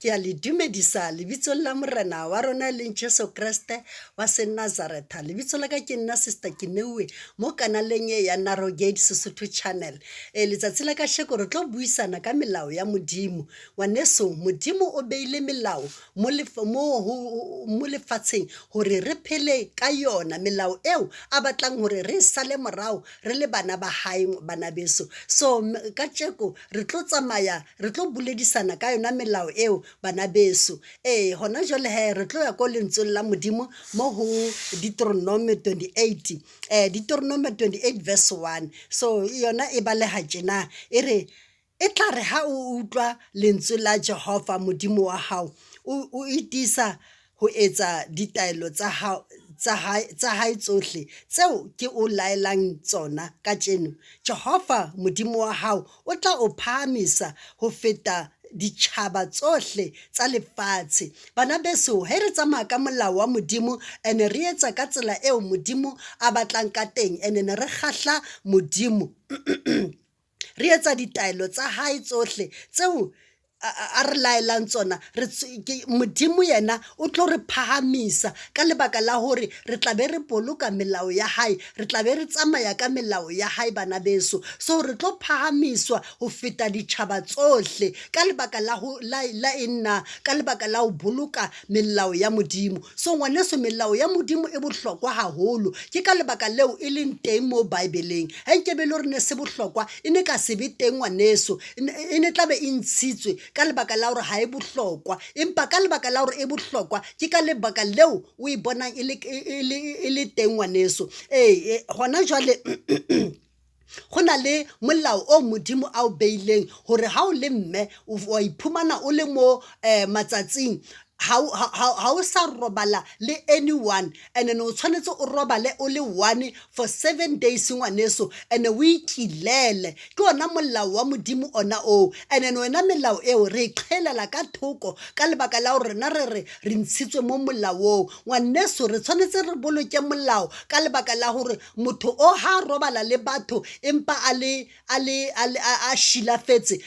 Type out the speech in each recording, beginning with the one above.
Ke a le dumedisa lebitsong la Morena wa rona e leng Jesu Kreste wa Senazaretha. Lebitso la ka ke nna Sister Kineuwe mo kanaleng e ya Narrow Gate Sesotho Channel. E letsatsi la kasheko re tlo buisana ka melao ya Modimo. Ngwaneso, Modimo o beile melao mo mo lefatsheng hore re phele ka yona, melao eo a batlang hore re e sale morao re le bana ba hae bana beso. So kajeko re tlo tsamaya re tlo boledisana ka yona melao eo bana beso. Ee, hona jwale he re tlo ya ko lentsweng la Modimo mo ho Deuteronomy 28, Deuteronomy 28 verse 1. So yona e baleha tjena, e re, E tla re ha o utlwa lentswe la Jehova Modimo wa hao, o itiisa ho etsa ditaelo tsa hao, tsa hae, tsa hae tsohle tseo ke o laelang tsona kajeno, Jehova Modimo wa hao o tla o phahamisa ho feta ditjhaba tsohle tsa lefatshe. Bana beso, he re tsamaya ka molao wa Modimo ene re etsa ka tsela eo Modimo a batlang ka teng ene ne re kgahla Modimo, re etsa ditaelo tsa hae tsohle tseo a re laelang tsona, re Modimo yena o tlo re phahamisa ka lebaka la hore re tla be re boloka melao ya hae, re tla be re tsamaya ka melao ya hae bana beso. So re tlo phahamiswa ho feta ditjhaba tsohle ka lebaka la ho la la eng na? Ka lebaka la ho boloka melao ya Modimo. So ngwaneso melao ya Modimo e bohlokwa haholo, ke ka lebaka leo e leng teng mo Bibeleng. Ha nkebe e le hore ne se bohlokwa, e ne ka se be teng ngwaneso, e ne tla be e ntshitswe ka lebaka la hore ha e bohlokwa. Empa ka lebaka la hore e bohlokwa, ke ka lebaka leo o e bonang e le, e le, e le teng ngwaneso. Ee, hona jwale go na le molao o Modimo a o beileng hore ha o le mme wa iphumana o le mo matsatsing, ha o sa robala le anyone and then o tshwanetse o robale o le one for 7 days ngwaneso, and o ikilele. Ke ona molao wa Modimo ona oo. And then wena melao eo re e qhelela ka thoko ka lebaka la hore rena re re re ntshitswe mo molaong. Ngwaneso, re tshwanetse re boloke molao ka lebaka la hore motho o ha robala le batho empa a le a le a le a shilafetse,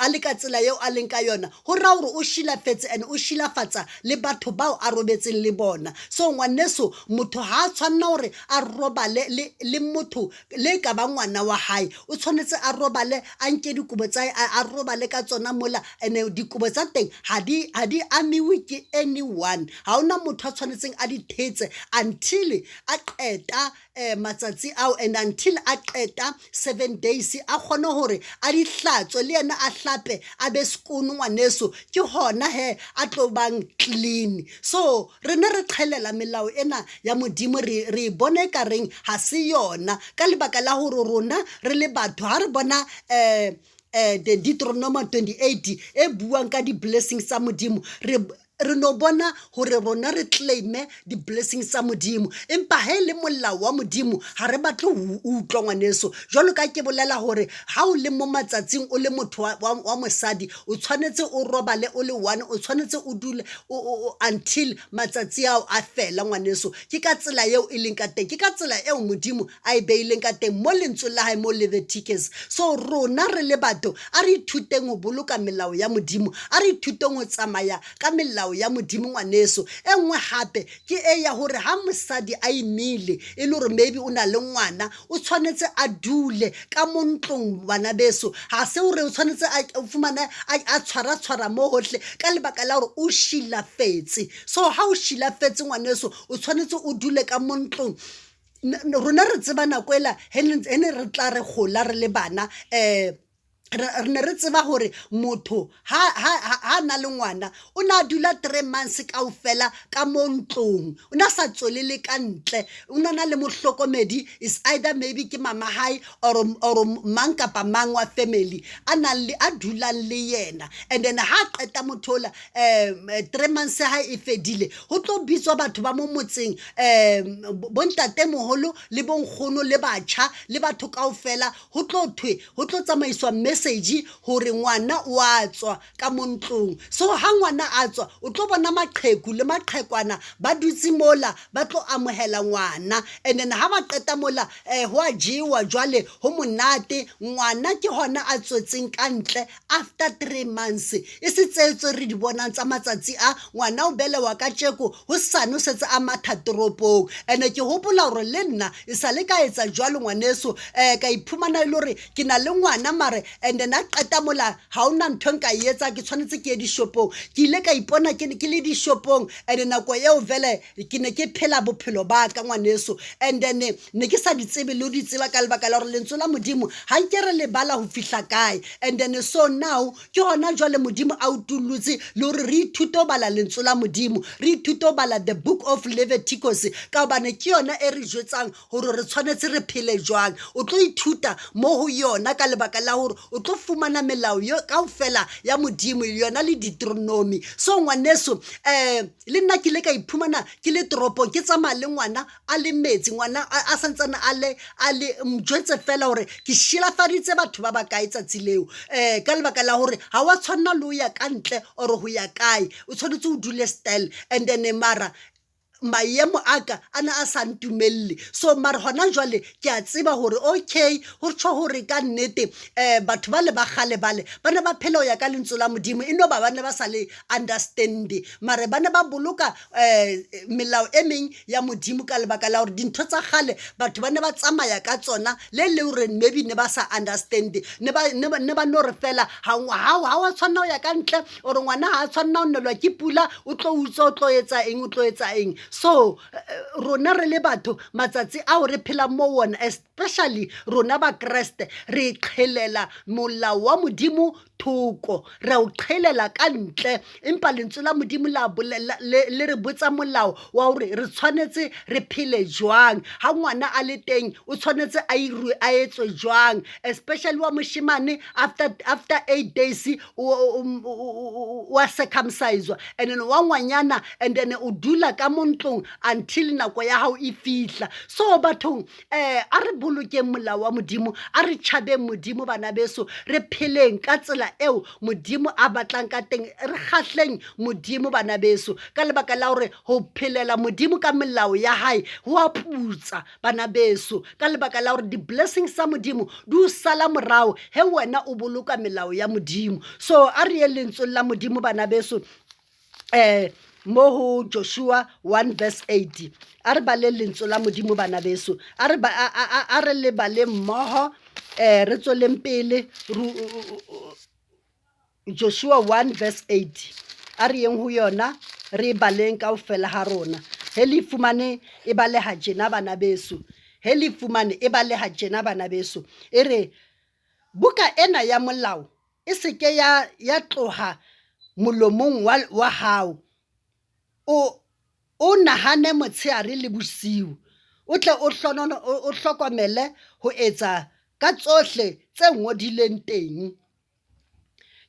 a le ka tsela eo a leng ka yona, ho raya hore o shilafetse and o shilafatsa le batho bao a robetseng le bona. So ngwaneso, motho ha a tshwanna hore a robale le motho le ka ba ngwana wa hae, o tshwanetse a robale a nke dikobo tsa hae a robale ka tsona mola, and dikobo tsa teng ha di amiwe ke anyone. Ha hona motho a tshwanetseng a di thetse until a qeta matsatsi ao and until a qeta 7 days, a kgone hore a di hlatswe le yena a hlape a be skoon ngwaneso, ke hona he a tlo bang clean. So re ne re qhelela melao ena ya Modimo, re e bona e ka reng ha se yona ka lebaka la hore rona re le batho ha re bona the Deuteronomy 28 e buang ka di-blessings tsa Modimo, re no bona hore rona re claime di-blessings tsa Modimo, empa ha e le molao wa Modimo ha re batle ho utlwa ngwaneso. Jwalo ka ke bolela hore ha o le mo matsatsing o le motho wa mosadi, o tshwanetse o robale o le one, o tshwanetse o dule until matsatsi ao a fela ngwaneso. Ke ka tsela eo e leng ka teng, ke ka tsela eo Modimo a e beileng ka teng mo lentsweng la hae mo Leviticus. So rona re le batho a re ithuteng ho boloka melao ya Modimo, a re ithuteng ho tsamaya ka melao ya Modimo ngwaneso. E nngwe hape ke e ya hore ha mosadi a imile e le hore maybe o na le ngwana, o tshwanetse a dule ka mo ntlong bana beso. Ha se hore o tshwanetse a fumane a tshwara tshwara mo hohle ka lebaka la hore o shilafetse. So ha o shilafetse ngwaneso, o tshwanetse o dule ka mo ntlong. Rona re tseba nako ela he ne re tla re gola re le bana, re ne re tseba hore motho ha na le ngwana o na dula 3 months kaofela ka mo ntlong, o na sa tswelele ka ntle, o na le mohlokomedi, is either maybe ke mama hae or mang kapa mang wa family a nang le a dulang le yena. And then ha qeta motho ola 3 months ha e fedile, ho tlo bitswa batho ba mo motseng, bontatemoholo le bonkgono le batjha le batho kaofela, ho tlo thwe ho tlo tsamaiswa mme. message hore ngwana o a tswa ka mo ntlong. So ha ngwana a tswa o tlo bona maqheku le maqhekwana ba dutse mola ba tlo amohela ngwana. And then ha ba qeta mola ho a jewa jwale ho monate. Ngwana ke hona a tswetseng ka ntle after 3 months, e se tseo tse re di bonang tsa matsatsi a. Ngwana o belewa ka tjeko, hosane o setse a matha toropong. And-e ke hopola hore le nna e sa le ka etsa jwalo, ngwaneso, ka iphumana e le hore ke na le ngwana mare and then a qeta mola ha hona ntho e nka e etsang, ke tshwanetse ke ye dishopong. Ke ile ka ipona ke le dishopong, and nako eo vele ke ne ke phela bophelo ba ka, ngwaneso, and then ne ke sa di tsebe le ho di tseba ka lebaka la hore lentswe la Modimo ha nke re le bala ho fihla kae. And then so now ke hona jwale Modimo a utullotse le hore re ithute ho bala lentswe la Modimo, re ithute ho bala the book of Leviticus, ka hobane ke yona e re jwetsang hore re tshwanetse re phele jwang. O tlo ithuta mo ho yona ka lebaka la hore o tlo fumana melao yo kaofela ya Modimo, yona le Deuteronomy. So ngwaneso, le nna ke ile ka iphumana ke le toropong, ke tsamaya le ngwana a le metsi, ngwana a santsane a le mjwetse fela hore ke shilafaditse batho ba bakae tsatsi leo, ka lebaka la hore ha wa tshwanela le ho ya ka ntle or ho ya kae, o tshwanetse o dule still. And then mara maemo a ka a ne a sa ntumelle. So mara hona jwale ke a tseba hore okay, ho tjho hore ka nnete batho ba le ba kgale bale ba ne ba phela ho ya ka lentswe la Modimo, e no ba ba ne ba sa le understand, mare ba ne ba boloka melao e meng ya Modimo, ka lebaka la hore dintho tsa kgale batho ba ne ba tsamaya ka tsona le le hore maybe ne ba sa understand, ne ba no re fela ha wa tshwanela ho ya ka ntle, or ngwana ha a tshwanela ho nelwa ke pula, o tlo utswa, o tlo etsa eng, o tlo etsa eng. So rona re le batho matsatsi ao re phelang mo wona, especially rona Bakreste, re qhelela molao wa Modimo thoko, re o qhelela ka ntle, empa lentswe la Modimo la le re botsa molao wa hore re tshwanetse re phele jwang. Ha ngwana a le teng, o tshwanetse a irwe, a etswe jwang, especially wa moshemane, after 8 days wa circumcise, and then wa ngwanyana, and then o dula ka mo ntlong until nako ya hao e fihla. So bathong, a re bolokeng molao wa Modimo, a re tjhabeng Modimo, bana beso, re pheleng ka tsela eo Modimo a batlang ka teng, re kgahleng Modimo, bana beso, ka lebaka la hore ho phelela Modimo ka melao ya hae ho a putsa, bana beso, ka lebaka la hore di-blessings tsa Modimo di o sala morao he wena o boloka melao ya Modimo. So a re ye lentsweng la Modimo, bana beso, mo ho Joshua 1 verse 8. A re bale lentswe la Modimo, bana beso, a re le bale mmoho, re tsweleng pele. Joshua 1 verse 8, a re yeng ho yona, re e baleng kaofela ha rona. He le fumane, e baleha tjena, bana beso. He le fumane, e baleha tjena, bana beso. E re buka ena ya molao e se ke ya tloha molomong wa hao, o nahane motshehare le bosiu, o tle o hlokomele ho etsa ka tsohle tse ngodilweng teng.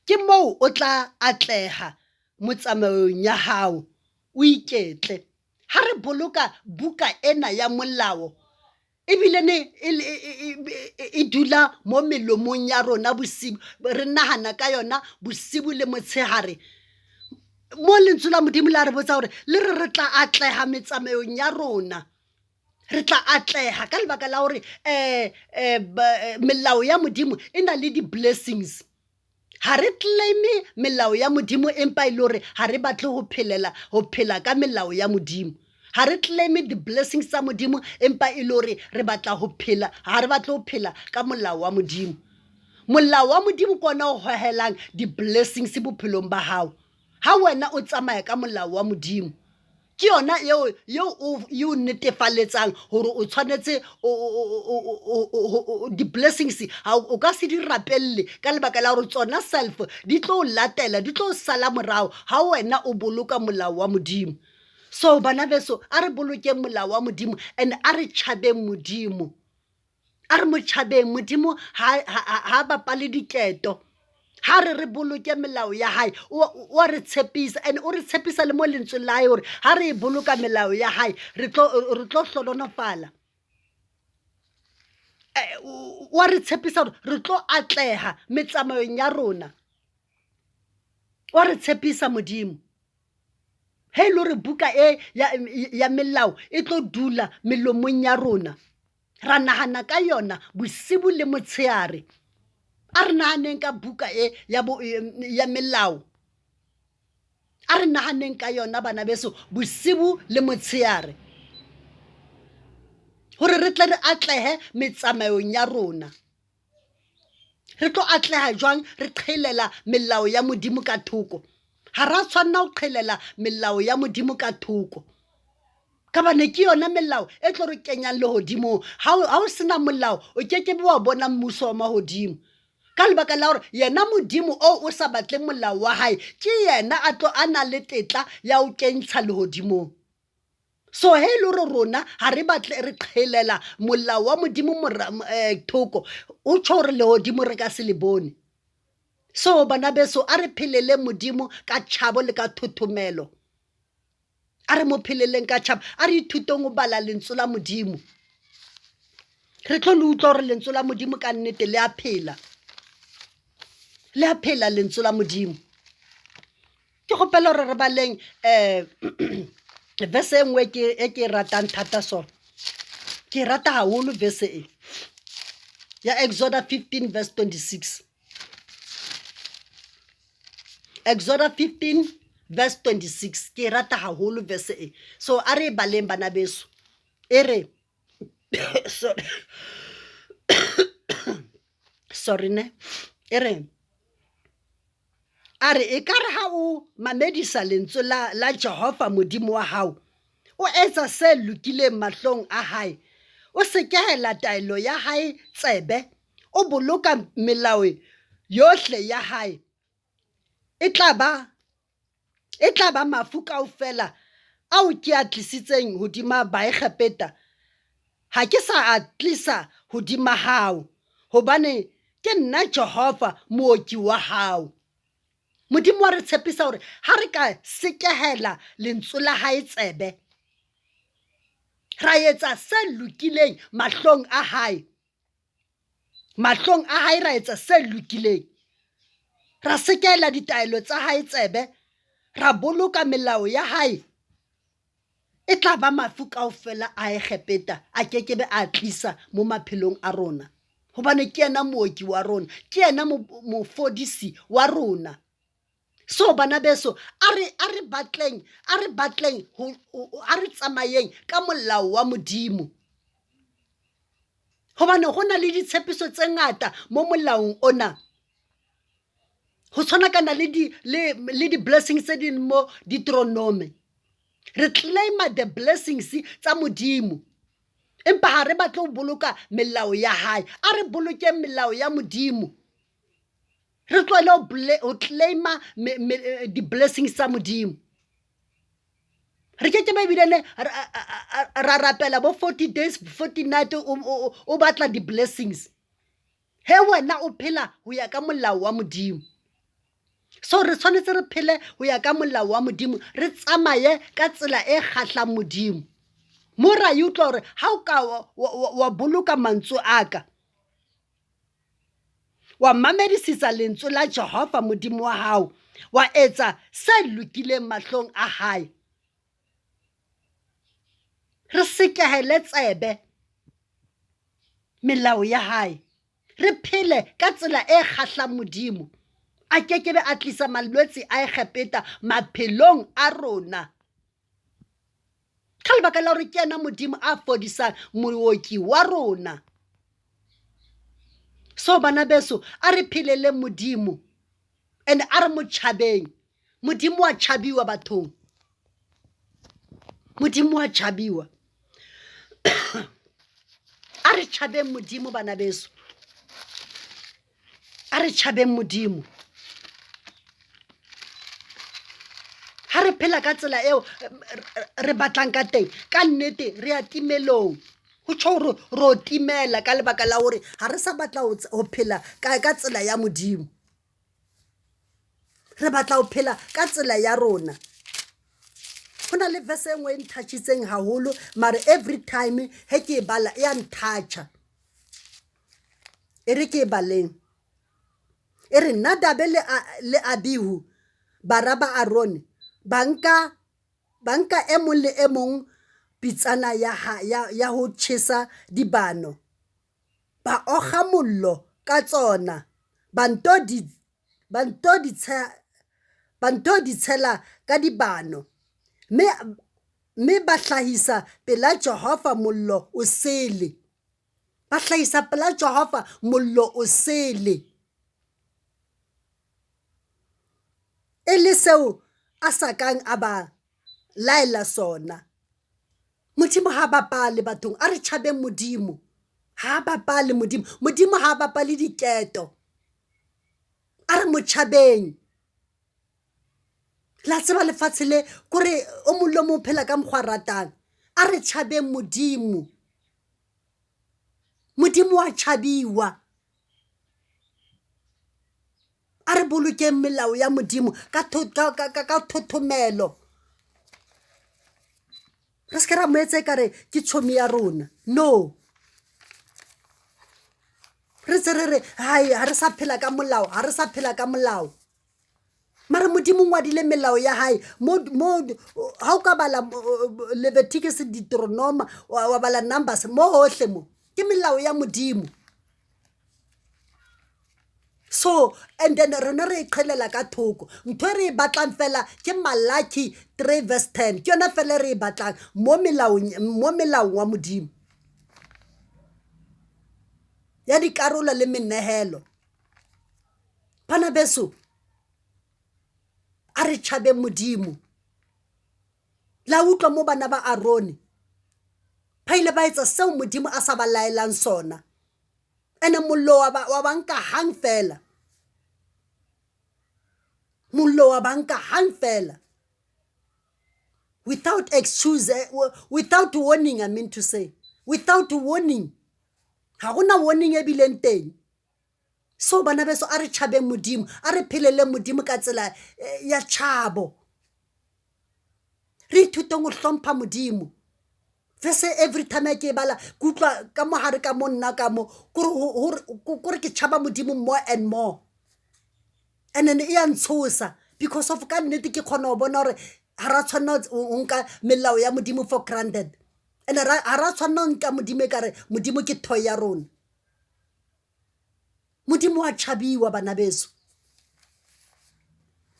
Ke moo o tla atleha motsamaong ya hao, o iketle. Ha re boloka buka ena ya molao, ebile ne e dula mo melomong ya rona bosibu, re nahana ka yona bosibu le motshehare, mo lentswe la Modimo la re botsa hore le re re tla atleha metsamaong ya rona, re tla atleha ka lebaka la hore melao ya Modimo e na le di-blessings. Ha re claim melao ya Modimo, empa e le hore ha re batle ho phelela ho phela ka melao ya Modimo. Ha re claim di-blessings tsa Modimo, empa e le hore re batla ho phela, ha re batle ho phela ka molao wa Modimo. Molao wa Modimo ke ona o hohelang di-blessings bophelong ba hao. Ha wena o tsamaya ka molao wa Modimo, ke yona eo o netefaletsang hore o tshwanetse di-blessings o ka se di rapelle, ka lebaka la hore tsona self di tlo o latela, di tlo o sala morao ha wena o boloka molao wa Modimo. So bana beso, a re bolokeng molao wa Modimo and a re tjhabeng Modimo, a re mo tjhabeng Modimo. Ha bapale diketo. Ha re re boloke melao ya hae, o re tshepisa, and o re tshepisa le mo lentsweng la hae hore ha re e boloka melao ya hae, re tlo hlohonolofala. Wa re tshepisa hore re tlo atleha metsamayong ya rona. Wa re tshepisa Modimo. He e le hore buka e ya melao e tlo dula melomong ya rona, ra nahana ka yona bosibu le motshehare. A re nahaneng ka buka e ya melao. A re nahaneng ka yona bana beso bosibu le motshehare, hore re tle re atlehe metsamayong ya rona. Re tlo atleha jwang re qhelela melao ya Modimo ka thoko? Ha ra tshwanna ho qhelela melao ya Modimo ka thoko, ka bane ke yona melao e tlo re kenyang lehodimong. Ha o sena molao, o ke ke be wa bona mmuso wa mahodimo, ka lebaka la hore yena Modimo oo o sa batleng molao wa hae, ke yena a tlo a nang le tetla ya ho kentsha lehodimong. So he e le hore rona ha re batle, re qhelela molao wa Modimo thoko, o tjho hore lehodimo re ka se le bone. So bana beso, a re phelele Modimo ka tjhabo le ka thothomelo. A re mo pheleleng ka tjhabo, a re ithuteng ho bala lentswe la Modimo. Re tlo le utlwa hore lentswe la Modimo ka nnete le a phela. Le a phela lentswe la Modimo. Ke kgopela hore re baleng verse e nngwe e ke e ratang thata so. Ke e rata haholo verse e ya Exoda 15 verse 26. Exoda 15 verse 26, ke e rata haholo verse e. So a re e baleng bana beso. E re sorry, sorry ne. E re a re ekare ha o mamedisa lentswe la Jehova Modimo wa hao, o etsa se lokileng mahlong a hae, o sekehela taelo ya hae tsebe, o boloka melao yohle ya hae, e tla ba mafu kaofela ao ke a tlisitseng hodima Baegepeta, ha ke sa a tlisa hodima hao, hobane ke nna Jehova mooki wa hao. Modimo wa re tshepisa hore ha re ka sekehela lentswe la hae tsebe, ra etsa se lokileng mahlong a hae, mahlong a hae ra etsa se lokileng, ra sekehela ditaelo tsa hae tsebe, ra boloka melao ya hae, e tla ba mafu kaofela a Egepeta a ke ke be a tlisa mo maphelong a rona, hobane ke yena mooki wa rona, ke yena mofodisi wa rona. So bana beso, a re batleng a re tsamayeng ka molao wa Modimo, hobane go na le ditshepiso tse ngata mo molaong ona. Ho tshwanakana le di-blessings tse ding mo Deuteronomy. Re claima the blessings tsa Modimo, empa ha re batle ho boloka melao ya hae. A re bolokeng melao ya Modimo, re tlohele ho claima di-blessings tsa Modimo. Re ke ke ba ebile ne ra rapela bo 40 days 40 night, o batla di-blessings, he wena o phela ho ya ka molao wa Modimo. So re tshwanetse re phele ho ya ka molao wa Modimo, re tsamaye ka tsela e kgahlang Modimo. Mo ra e utlwa hore ha o ka wa boloka mantswe a ka, wa mamedisisa lentswe la Jehova Modimo wa hao, wa etsa se lokileng mahlong a hae. Re sekehele tsebe melao ya hae, re phele ka tsela e kgahlang Modimo, a ke ke be a tlisa malwetse a Egepeta maphelong a rona, ka lebaka la hore ke yena Modimo a fodisang, mooki wa rona. So bana beso, a re pheleleng Modimo and a re mo tjhabeng. Modimo wa tjhabiwa bathong, Modimo wa tjhabiwa. A re tjhabeng Modimo bana beso, a re tjhabeng Modimo. Ha re phela ka tsela eo re batlang ka teng, ka nnete re ya timelong. Ho tjho hore ro timela ka lebaka la hore ha re sa batla ho phela ka tsela ya Modimo. Re batla ho phela ka tsela ya rona. Ho na le verse e nngwe e ntouchitseng haholo, mare every time he ke e bala e ya ntoucha. E re ke e baleng. E re Nadabe le, le Abihu, bara ba Arone, ba nka ba nka e mong le e mong pitsana ya, ya, ya ho tjhesa dibano, ba okga mollo ka tsona, ba nto di, ba nto di ba nto di tshela ka dibano, mme, mme ba hlahisa pela Jehova mollo o sele. Ba hlahisa pela Jehova mollo o sele. E le seo a sa kang a ba laela sona. Modimo ha bapale bathong, a re tjhabeng Modimo. Ha bapale Modimo. Modimo ha bapale diketo. A re mo tjhabeng. La tseba lefatshe le kore o mong le o mong o phela ka mokgwa a ratang. A re tjhabeng Modimo. Modimo wa tjhabiwa. A re bolokeng melao ya Modimo ka ka thothomelo. Re se ke ra mo etsa ekare ke tjhomi ya rona. No. Re tse re re hai ha re sa phela ka molao, ha re sa phela ka molao. Mara Modimo o ngwadile melao ya hae mo mo ha o ka bala Leviticus, Deuteronoma, wa bala Numbers mo hohle mo ke melao ya Modimo. So and then rona re e qhelela ka thoko. Ntho e re e batlang fela ke Malaki 3 verse 10. Ke yona fela e re e batlang mo melaong mo melaong wa Modimo. Ya dikarolo le menehelo. Bana beso, a re tjhabeng Modimo. La utlwa mo bana ba Arone ba ile ba etsa seo Modimo a sa ba laelang sona. Ene mollo wa ba, wa ba nka hang fela. Mollo wa ba nka hang fela. Without excuse, eh, without warning, I mean to say. Without warning. Ha gona warning e bileng teng. So bana beso a re tjhabeng Modimo, a re pheleleng Modimo ka tsela eh, ya tjhabo. Re ithuteng ho hlompha Modimo. Verse every time ke e bala ke utlwa ka mo hare ka mo nna ka mo kore ke tšhaba Modimo more and more. And then e ya ntshosa because of ka nnete ke kgona go bona gore ga ra tshwanela go nka melao ya Modimo for granted. And ga ra tshwanela go nka Modimo e kare Modimo ke toy ya rona. Modimo wa tšhabiwa bana beso.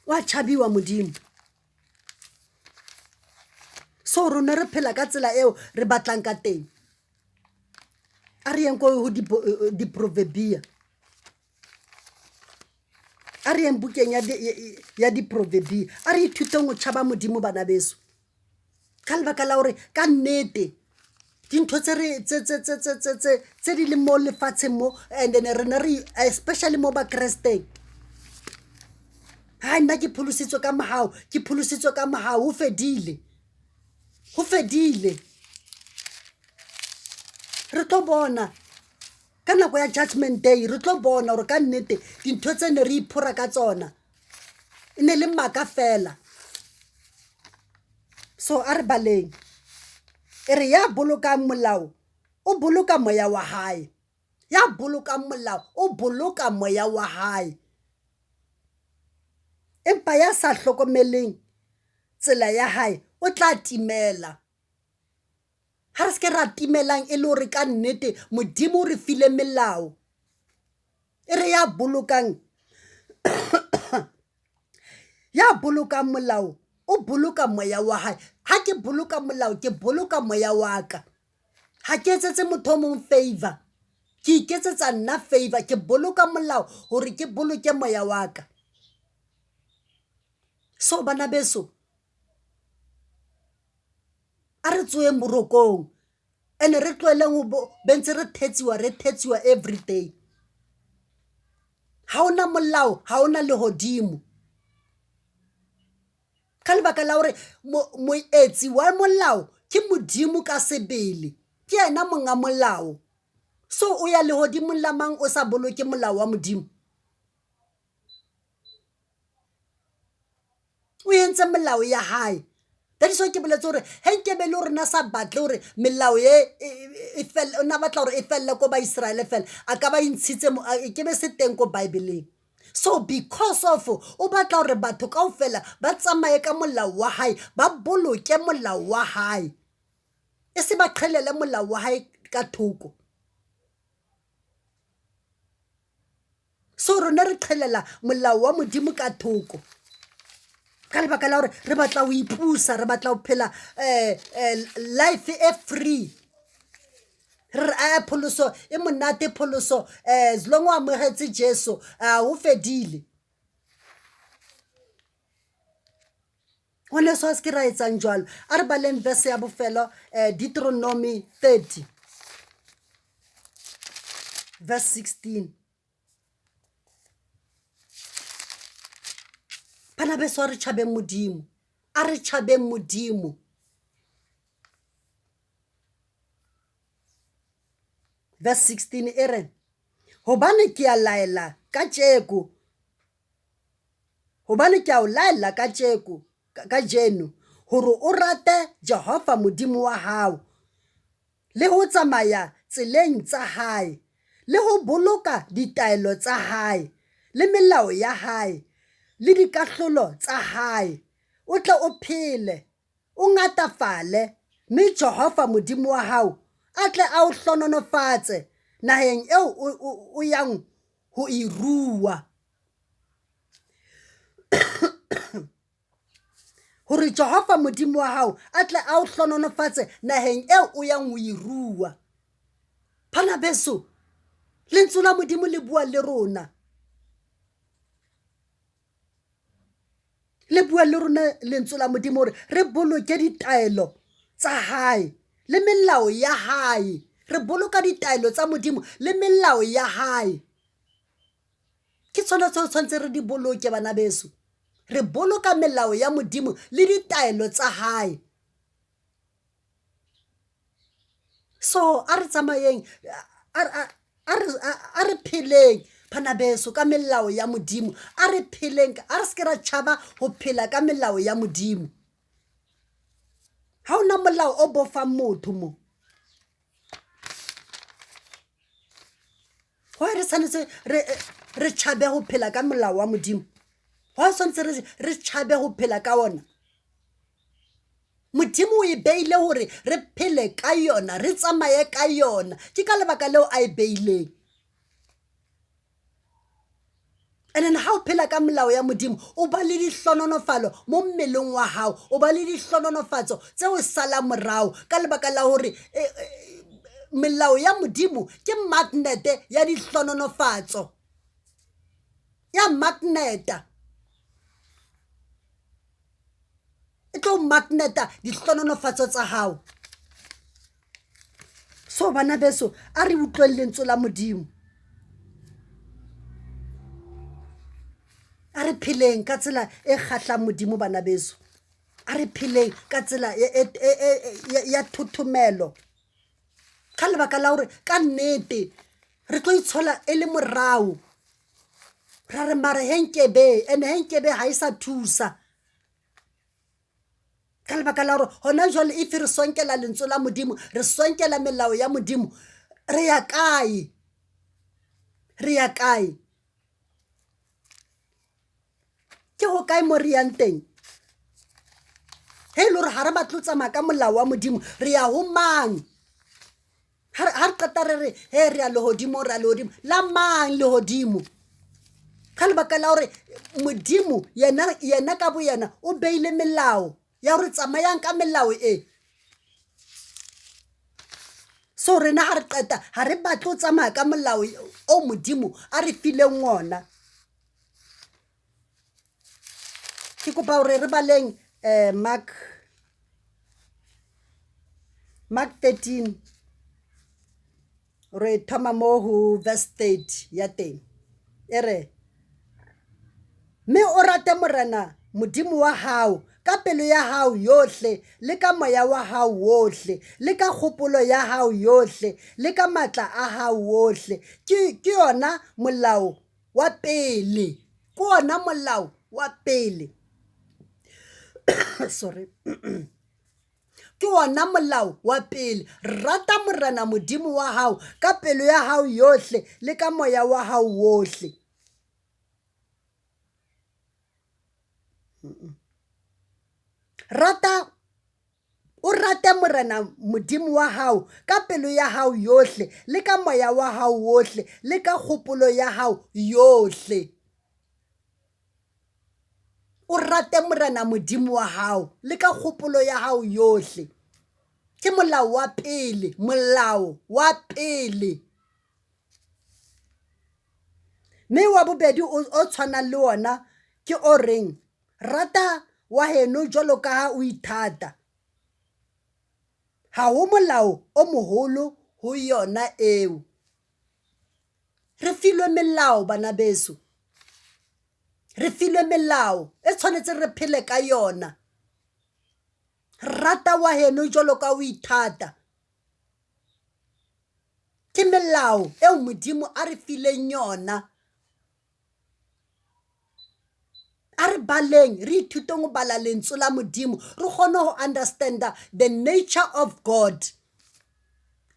Wa tšhabiwa Modimo. So rona re phela ka tsela eo re batlang ka teng. A re yeng ko ho di-proverbia. A re yeng bukeng ya di-proverbia. A re ithuteng ho tšhaba Modimo bana beso. Ka lebaka la hore ka nnete dintho tse re tse tse tse tse tse tse tse di leng mo lefatsheng mo and then re ne re especially mo bakresteng. Hai nna ke pholositswe ka mohau, ke pholositswe ka mohau ho fedile. Ho fedile. Re tlo bona ka nako ya judgment day re tlo bona hore ka nnete dintho tse ne re iphora ka tsona e ne le maka fela. So a re baleng. E re ya bolokang molao o boloka moya wa hae. Ya bolokang molao o boloka moya wa hae. Empa ya sa hlokomeleng tsela ya hae o tla timela. Ha re se ke ra timelang e le hore ka nnete Modimo o re file melao. E re ya bolokang ya bolokang molao o boloka moya wa hae. Ha ke boloka molao ke boloka moya wa ka. Ha ke etsetse motho o mong favor. Ke iketsetsa nna favor. Ke boloka molao hore ke boloke moya wa ka. So bana beso, a re tsoheng borokong ene re tloheleng ho be ntse re thetsiwa re thetsiwa everyday. Ha ona molao, ha ona lehodimo. Ka lebaka la hore moetsi wa molao ke Modimo ka sebele. Ke yena monga molao. So o ya lehodimong la mang o sa boloke molao wa Modimo? O entse melao ya hae. That is why ke boletse hore he nkebe le hore na sa batle hore melao e e felle, o na batla hore e felle ko Baiseraele fela, a ka ba e ntshitse e ke be se teng ko Bibeleng. So because of o batla hore batho kaofela ba tsamaye ka molao wa hae, ba boloke molao wa hae, e se ba qhelele molao wa hae ka thoko. So rona re qhelela molao wa Modimo ka thoko ka lebaka la hore re batla ho ipusa, re batla ho phela life e free. Re re ae pholoso e monate, pholoso as long o amohetse Jesu ho fedile. Ngwaneso a se ke ra etsang jwalo. A re baleng verse ya bofelo Deuteronomy 30 verse 16. Bana beso, a re tšhabeng Modimo, a re tšhabeng Modimo. Verse 16 e re, hobane ke a laela ka tšeko, hobane ke a o laela ka tšeko kajeno hore o rate Jehova Modimo wa hao le ho tsamaya tseleng tsa hae, le ho boloka ditaelo tsa hae, le melao ya hae, le dikahlolo tsa hae, o tle o phele, o ngatafale, mme Jehova Modimo wa hao a tle a o hlohonolofatse naheng eo o yang ho e rua. Hore Jehova Modimo wa hao a tle a o hlohonolofatse naheng eo o yang ho e rua. Bana beso, lentswe la Modimo le bua le rona. Le bua le rona lentswe la Modimo hore re boloke ditaelo tsa hae le melao ya hae. Re boloka ditaelo tsa Modimo le melao ya hae. Ke tsona tseo tshwanetse re di boloke bana beso. Re boloka melao ya Modimo le ditaelo tsa hae. So a re tsamayeng, a re pheleng bana beso ka melao ya Modimo. A re pheleng, a re se ke ra tšhaba ho phela ka melao ya Modimo. Ha hona molao o bofang motho mo. Why re tshwanetse re tšhabe ho phela ka molao wa Modimo? Why tshwanetse re tšhabe ho phela ka ona? Modimo o e beile hore re phele ka yona, re tsamaye ka yona. Ke ka lebaka leo a e beileng. And then ha o phela ka melao ya Modimo, o ba le dihlohonolofalo mo mmeleng wa hao, o ba le dihlohonolofatso tse o salang morao ka lebaka la hore melao ya Modimo ke magnet ya dihlohonolofatso. Ya magneta. E tlo magneta dihlohonolofatso tsa hao. So bana beso, a re utlweng lentswe la Modimo. A re pheleng ka tsela e kgahlang Modimo bana beso. A re pheleng ka tsela ya thothomelo. Ka lebaka la hore ka nnete re tlo itshola e le morao. Ra re mara he nkebe, ene he nkebe ha e sa thusa. Ka lebaka la hore hona jwale if re sonkela lentswe la Modimo, re sonkela melao ya Modimo, re ya kae? Re ya kae? Ke ho kae mo re yang teng? He e le hore ha re batle ho tsamaya ka molao wa Modimo, re ya ho mang? Ha re qeta re re he re ya lehodimo, re ya lehodimo. La mang lehodimo? Ka lebaka la hore Modimo yena, yena ka bo yena o beile melao ya hore tsamayang ka melao e. So rena ha re qeta ha re batle ho tsamaya ka molao o Modimo a re fileng ona. Ke kopa hore re baleng Mark, Mark 13 re thoma mo ho verse 30 ya teng. E re, mme o rate Morena Modimo wa hao ka pelo ya hao yohle, le ka moya wa hao wohle, le ka kgopolo ya hao yohle, le ka matla a hao wohle. Ke yona molao wa pele, ke ona molao wa pele. Sorry. Ke wona molao wa pele. Rata Morena Modimo wa hao ka pelo ya hao yohle le ka moya wa hao wohle. Rata o rate Morena Modimo wa hao ka pelo ya hao yohle le ka moya wa hao wohle le ka kgopolo ya hao yohle. O rate Morena Modimo wa hao le ka kgopolo ya hao yohle. Ke molao wa pele, molao wa pele. Mme wa bobedi o tshwanang le ona ke o reng, rata wa heno jwalo ka ha o ithata. Ha ho molao o moholo ho yona eo. Re filwe melao bana beso, re filwe melao e tshwanetse re phele ka yona. Rata wa heno jwalo ka o ithata. Ke melao eo Modimo a re fileng yona. A re baleng, re ithuteng ho bala lentswe la Modimo, re kgone ho understand-a the nature of God.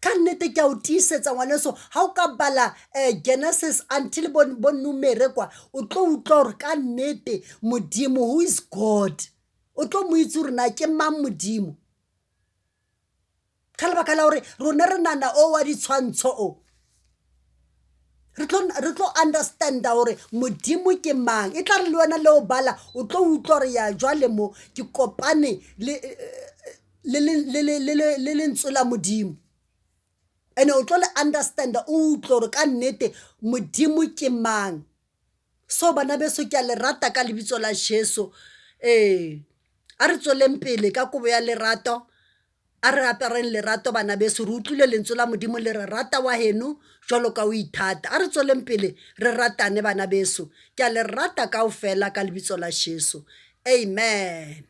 Ka nnete ke a o tiisetsa ngwaneso, ha o ka bala Genesis until bo Numere kwa, o tlo utlwa hore ka nnete Modimo, who is God? O tlo mo itse hore na ke mang Modimo. Ka lebaka la hore rona re nahana o wa ditshwantsho o. Re tlo re tlo understand-a hore Modimo ke mang. E tla re le wena le o bala, o tlo utlwa hore ya jwale mo ke kopane le le lentswe la Modimo. Ene o tlo le understand-a, o utlwe hore ka nnete Modimo ke mang. So bana beso ke a le rata ka lebitso la Jesu. Ee, a re tsweleng pele ka kobo ya lerato. A re apareng lerato bana beso. Re utlwile lentswe la Modimo le re rata wa heno jwalo ka o ithata. A re tsweleng pele re ratane bana beso. Ke a le rata kaofela ka lebitso la Jesu. Amen.